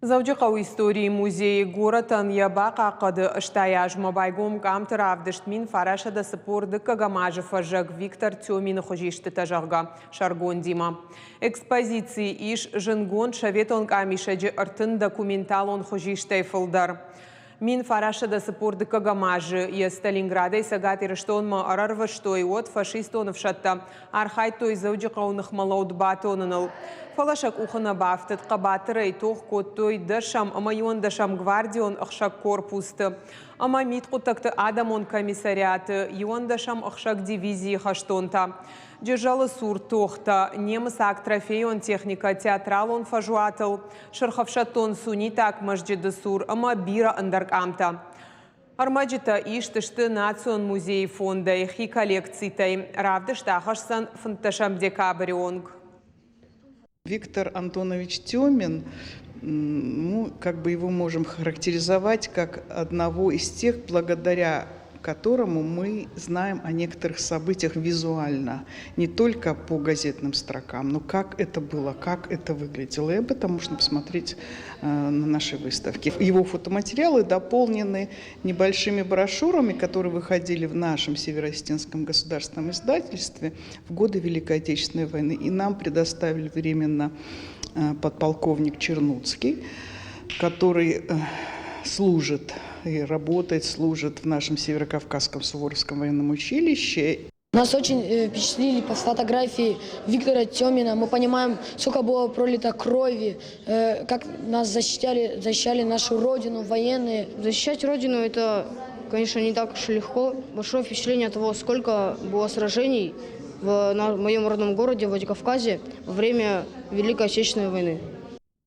Дзӕуджыхъӕуы историйы музейы горӕтӕн йӕ бахъахъхъӕды 80 азмӕ байгом къамты равдыст 1942 азы фӕззӕг Виктор Тёмины хуызистытӕ, зӕгъгӕ, сӕргондимӕ. Экспозицийы ис зындгонд советон къамисӕджы 30 документалон хуызистӕй фылдӕр. 1942 азы йӕ Сталинградӕй Цӕгат Ирыстонмӕ ӕрӕрвыстой, уӕд фашистон ӕфсӕдтӕ архайдтой Дзӕуджыхъӕуы ныхмӕлӕуд батоныныл. Фӕлӕ сӕ къухы нӕ бафтыд, хъӕбатырӕй тох кодтой дӕсӕм ӕмӕ иуӕндӕсӕм гвардион ӕхсӕг корпусты ӕмӕ мидхъуыддӕгты адӕмон комиссариаты иуӕндӕсӕм ӕхсӕг дивизийы хӕстонтӕ. Джызӕлы цур тохтӕ, немыцаг трофейон техникӕ театралон фӕзуатыл, сырхӕфсӕддон суннитаг мӕзджыды цур ӕмӕ бирӕ ӕндӕр къамтӕ. Ӕрмӕджытӕ ист сты Национ музейы фондӕй хи коллекцитӕй. Равдыст ахӕсдзӕн 15 декабры онг. Виктор Антонович Темин, ну, как бы его можем характеризовать как одного из тех, благодаря которому мы знаем о некоторых событиях визуально, не только по газетным строкам, но как это было, как это выглядело. И об этом можно посмотреть на нашей выставке. Его фотоматериалы дополнены небольшими брошюрами, которые выходили в нашем Североосетинском государственном издательстве в годы Великой Отечественной войны. И нам предоставили временно подполковник Чернуцкий, который служит и работает, служит в нашем Северокавказском Суворовском военном училище. Нас очень впечатлили по фотографии Виктора Темина. Мы понимаем, сколько было пролито крови, как нас защищали, защищали нашу родину военные. Защищать родину – это, конечно, не так уж и легко. Большое впечатление от того, сколько было сражений в моем родном городе, Владикавказе, во время Великой Отечественной войны.